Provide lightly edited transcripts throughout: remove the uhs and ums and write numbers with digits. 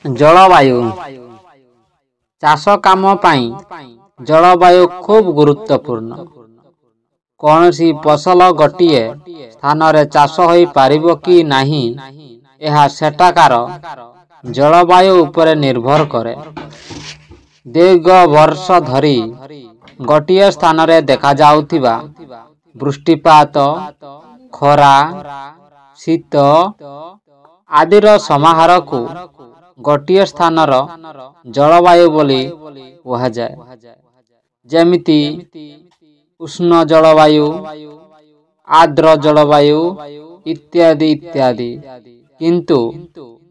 ଜଳବାୟୁ। ଚାଷ କାମ ପାଇଁ ଜଳବାୟୁ ଖୁବ୍ ଗୁରୁତ୍ୱପୂର୍ଣ୍ଣ। କୌଣସି ଫସଲ ଗୋଟିଏ ସ୍ଥାନରେ ଚାଷ ହୋଇପାରିବ କି ନାହିଁ, ଏହା ସେଠାକାର ଜଳବାୟୁ ଉପରେ ନିର୍ଭର କରେ। ଦୀର୍ଘ ବର୍ଷ ଧରି ଗୋଟିଏ ସ୍ଥାନରେ ଦେଖାଯାଉଥିବା ବୃଷ୍ଟିପାତ, ଖରା, ଶୀତ ଆଦିର ସମାହାରକୁ ଗୋଟିଏ ସ୍ଥାନର ଜଳବାୟୁ ବୋଲି କୁହାଯାଏ। ଯେମିତି ଉଷ୍ଣ ଜଳବାୟୁ, ଆର୍ଦ୍ର ଜଳବାୟୁ ଇତ୍ୟାଦି ଇତ୍ୟାଦି। କିନ୍ତୁ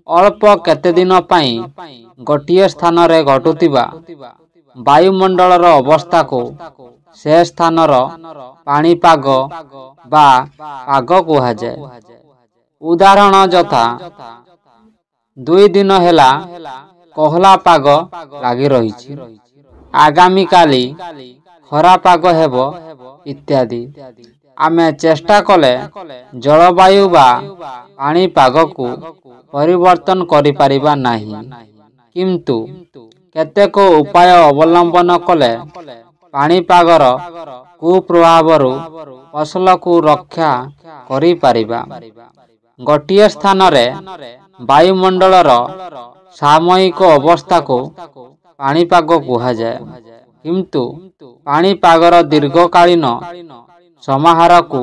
ଅଳ୍ପ କେତେଦିନ ପାଇଁ ଗୋଟିଏ ସ୍ଥାନରେ ଘଟୁଥିବା ବାୟୁମଣ୍ଡଳର ଅବସ୍ଥାକୁ ସେ ସ୍ଥାନର ପାଣିପାଗ ବା ପାଗ କୁହାଯାଏ। ଉଦାହରଣ ଯଥା, 2 ଦିନ ହେଲା କୋହଲା ପାଗ ଲାଗି ରହିଛି, ଆଗାମୀକାଲି ଖରା ପାଗ ହେବ ଇତ୍ୟାଦି। ଆମେ ଚେଷ୍ଟା କଲେ ଜଳବାୟୁ ବା ପାଣିପାଗକୁ ପରିବର୍ତ୍ତନ କରିପାରିବା ନାହିଁ, କିନ୍ତୁ କେତେକ ଉପାୟ ଅବଲମ୍ବନ କଲେ ପାଣିପାଗର କୁପ୍ରଭାବରୁ ଫସଲକୁ ରକ୍ଷା କରିପାରିବା। ଗୋଟିଏ ସ୍ଥାନରେ ବାୟୁମଣ୍ଡଳର ସାମୟିକ ଅବସ୍ଥାକୁ ପାଣିପାଗ କୁହାଯାଏ, କିନ୍ତୁ ପାଣିପାଗର ଦୀର୍ଘକାଳୀନ ସମାହାରକୁ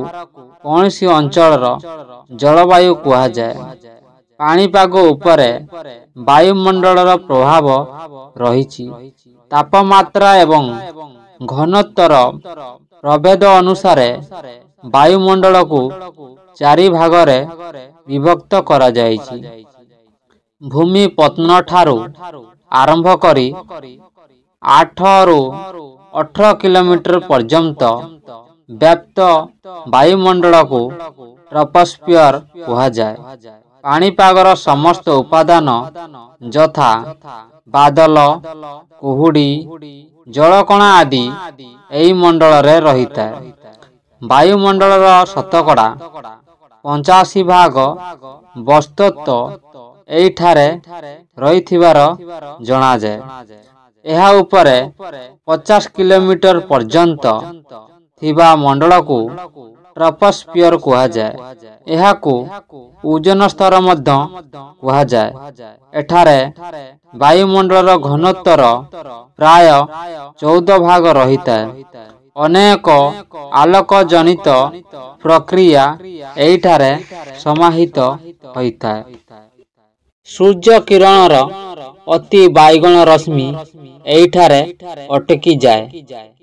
କୌଣସି ଅଞ୍ଚଳର ଜଳବାୟୁ କୁହାଯାଏ। ପାଣିପାଗ ଉପରେ ବାୟୁମଣ୍ଡଳର ପ୍ରଭାବ ରହିଛି। ତାପମାତ୍ରା ଏବଂ ଘନତ୍ୱର ପ୍ରଭେଦ ଅନୁସାରେ ବାୟୁମଣ୍ଡଳକୁ ଚାରି ଭାଗରେ ବିଭକ୍ତ କରାଯାଇଛି। ଭୂମି ପତ୍ତନଠାରୁ ଆରମ୍ଭ କରି 8ରୁ 18 କିଲୋମିଟର ପର୍ଯ୍ୟନ୍ତ ବ୍ୟାପ୍ତ ବାୟୁମଣ୍ଡଳକୁ ଟ୍ରପୋସ୍ଫିୟର କୁହାଯାଏ। ପାଣିପାଗର ସମସ୍ତ ଉପାଦାନ ଯଥା ବାଦଲ, କୁହୁଡ଼ି, ଜଳକଣା ଆଦି ଏହି ମଣ୍ଡଳରେ ରହିଥାଏ। ବାୟୁମଣ୍ଡଳର ଶତକଡ଼ା 85 ଭାଗ ବସ୍ତୁତ୍ୱ ଏହିଠାରେ ରହିଥିବାର ଜଣାଯାଏ। ଏହା ଉପରେ 50 କିଲୋମିଟର ପର୍ଯ୍ୟନ୍ତ ଥିବା ମଣ୍ଡଳକୁ ଟ୍ରପୋସ୍ଫିୟର କୁହାଯାଏ। ଏହାକୁ ଓଜୋନ ସ୍ତର ମଧ୍ୟ କୁହାଯାଏ। ଏଠାରେ ବାୟୁମଣ୍ଡଳର ଘନତ୍ୱର ପ୍ରାୟ 14 ଭାଗ ରହିଥାଏ। ଅନେକ ଆଲୋକଜନିତ ପ୍ରକ୍ରିୟା ଏହିଠାରେ ସମାହିତ ହୋଇଥାଏ। ସୂର୍ଯ୍ୟ କିରଣର ଅତି ବାଇଗଣ ରଶ୍ମି ଏହିଠାରେ ଅଟକି ଯାଏ।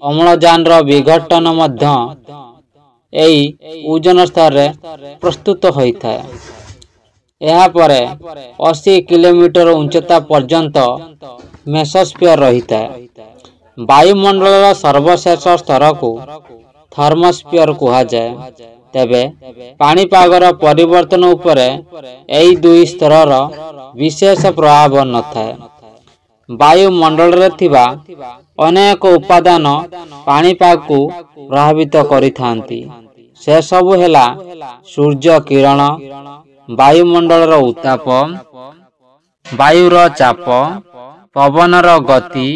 ଅମ୍ଳଜାନର ବିଘଟନ ମଧ୍ୟ ଏହି ଓଜୋନ ସ୍ତରରେ ପ୍ରସ୍ତୁତ ହୋଇଥାଏ। ଏହାପରେ 80 କିଲୋମିଟର ଉଚ୍ଚତା ପର୍ଯ୍ୟନ୍ତ ମେସୋସ୍ଫିୟର ରହିଥାଏ। ବାୟୁମଣ୍ଡଳର ସର୍ବଶେଷ ସ୍ତରକୁ ଥର୍ମୋସ୍ଫିୟର କୁହାଯାଏ। ତେବେ ପାଣିପାଗର ପରିବର୍ତ୍ତନ ଉପରେ ଏହି ଦୁଇ ସ୍ତରର ବିଶେଷ ପ୍ରଭାବ ନଥାଏ। ବାୟୁମଣ୍ଡଳରେ ଥିବା ଅନେକ ଉପାଦାନ ପାଣିପାଗକୁ ପ୍ରଭାବିତ କରିଥାନ୍ତି। ସେସବୁ ହେଲା ସୂର୍ଯ୍ୟ କିରଣ, ବାୟୁମଣ୍ଡଳର ଉତ୍ତାପ, ବାୟୁର ଚାପ, ପବନର ଗତି,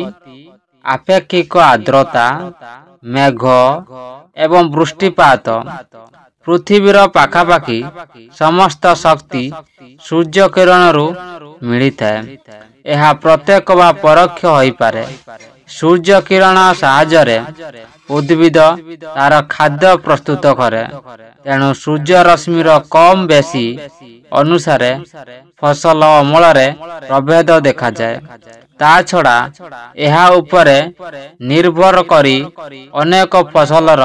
ଆପେକ୍ଷିକ ଆର୍ଦ୍ରତା, ମେଘ ଏବଂ ବୃଷ୍ଟିପାତ। ପୃଥିବୀର ପାଖାପାଖି ସମସ୍ତ ଶକ୍ତି ସୂର୍ଯ୍ୟ କିରଣରୁ ମିଳିଥାଏ। ଏହା ପ୍ରତ୍ୟକ୍ଷ ବା ପରୋକ୍ଷ ହୋଇପାରେ। ସୂର୍ଯ୍ୟ କିରଣ ସାହାଯ୍ୟରେ ଉଦ୍ଭିଦ ତାର ଖାଦ୍ୟ ପ୍ରସ୍ତୁତ କରେ। ତେଣୁ ସୂର୍ଯ୍ୟ ରଶ୍ମିର କମ୍ ବେଶୀ ଅନୁସାରେ ଫସଲ ଅମଳରେ ପ୍ରଭେଦ ଦେଖାଯାଏ। ତା ଛଡ଼ା ଏହା ଉପରେ ନିର୍ଭର କରି ଅନେକ ଫସଲର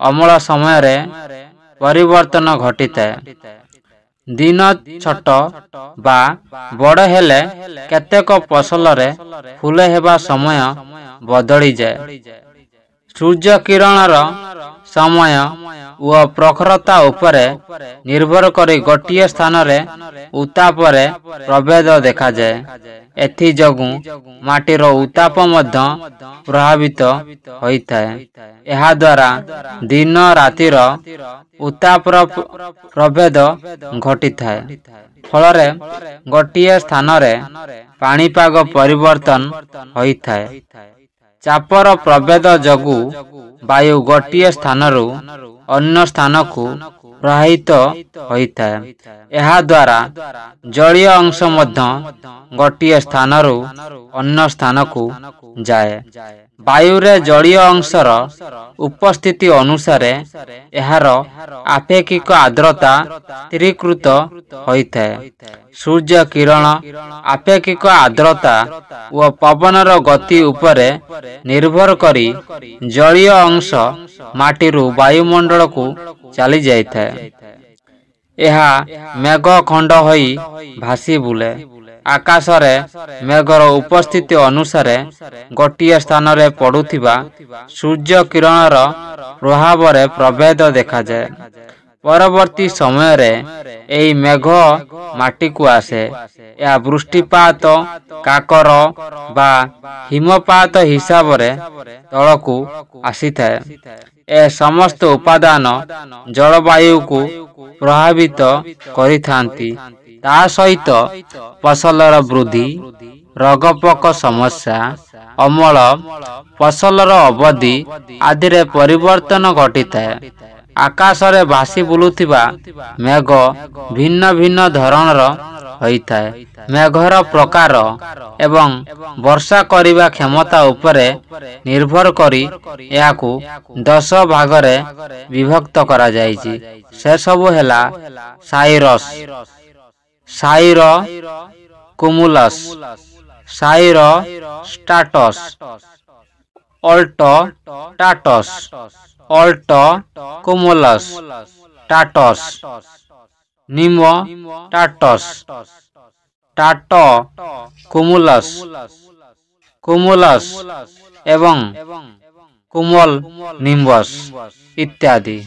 ଅମଳ ସମୟରେ ପରିବର୍ତ୍ତନ ଘଟିଥାଏ। ଦିନ ଛୋଟ ବା ବଡ଼ ହେଲେ କେତେକ ଫସଲରେ ଫୁଲ ହେବା ସମୟ ବଦଳିଯାଏ। ସୂର୍ଯ୍ୟ କିରଣର ସମୟ ଓ ପ୍ରଖରତା ଉପରେ ନିର୍ଭର କରି ଗୋଟିଏ ସ୍ଥାନରେ ଉତ୍ତାପରେ ପ୍ରଭେଦ ଦେଖାଯାଏ। ଏଥିଯୋଗୁଁ ମାଟିର ଉତ୍ତାପ ମଧ୍ୟ ପ୍ରଭାବିତ ହୋଇଥାଏ। ଏହାଦ୍ୱାରା ଦିନ ରାତିର ଉତ୍ତାପର ପ୍ରଭେଦ ଘଟିଥାଏ। ଫଳରେ ଗୋଟିଏ ସ୍ଥାନରେ ପାଣିପାଗ ପରିବର୍ତ୍ତନ ହୋଇଥାଏ। ଚାପର ପ୍ରଭେଦ ଯୋଗୁଁ ବାୟୁ ଗୋଟିଏ ସ୍ଥାନରୁ ଅନ୍ୟ ସ୍ଥାନକୁ ପ୍ରବାହିତ ହୋଇଥାଏ। ଏହାଦ୍ୱାରା ଜଳୀୟ ଅଂଶ ମଧ୍ୟ ଗୋଟିଏ ସ୍ଥାନରୁ ଅନ୍ୟ ସ୍ଥାନକୁ ଯାଏ। ବାୟୁରେ ଜଳୀୟ ଅଂଶର ଉପସ୍ଥିତି ଅନୁସାରେ ଏହାର ଆପେକ୍ଷିକ ଆର୍ଦ୍ରତା ସ୍ଥିରୀକୃତ ହୋଇଥାଏ। ସୂର୍ଯ୍ୟ କିରଣ, ଆପେକ୍ଷିକ ଆର୍ଦ୍ରତା ଓ ପବନର ଗତି ଉପରେ ନିର୍ଭର କରି ଜଳୀୟ ଅଂଶ ମାଟିରୁ ବାୟୁମଣ୍ଡଳକୁ ଚାଲିଯାଇଥାଏ। ଏହା ମେଘ ଖଣ୍ଡ ହୋଇ ଭାସି ବୁଲେ। ଆକାଶରେ ମେଘର ଉପସ୍ଥିତି ଅନୁସାରେ ଗୋଟିଏ ସ୍ଥାନରେ ପଡୁଥିବା ସୂର୍ଯ୍ୟ କିରଣର ପ୍ରଭାବରେ ପ୍ରଭେଦ ଦେଖାଯାଏ। ପରବର୍ତ୍ତୀ ସମୟରେ ଏହି ମେଘ ମାଟିକୁ ଆସେ। ଏହା ବୃଷ୍ଟିପାତ, କାକର ବା ହିମପାତ ହିସାବରେ ତଳକୁ ଆସିଥାଏ। ଏ ସମସ୍ତ ଉପାଦାନ ଜଳବାୟୁକୁ ପ୍ରଭାବିତ କରିଥାନ୍ତି। ତା ସହିତ ଫସଲର ବୃଦ୍ଧି, ରୋଗପୋକ ସମସ୍ୟା, ଅମଳ, ଫସଲର ଅବଧି ଆଦିରେ ପରିବର୍ତ୍ତନ ଘଟିଥାଏ। ଆକାଶରେ ଭାସି ବୁଲୁଥିବା ମେଘ ଭିନ୍ନ ଭିନ୍ନ ଧରଣର ହୋଇଥାଏ। ମେଘର ପ୍ରକାର ଏବଂ ବର୍ଷା କରିବା କ୍ଷମତା ଉପରେ ନିର୍ଭର କରି ଏହାକୁ 10 ଭାଗରେ ବିଭକ୍ତ କରାଯାଇଛି। ସେସବୁ ହେଲା cirrus, cirro cumulus, cirro stratus, alto stratus, alto cumulus, stratus, nimbo stratus, strato cumulus, cumulus ଏବଂ କୁମଲ ନିମ୍ବସ୍ ଇତ୍ୟାଦି।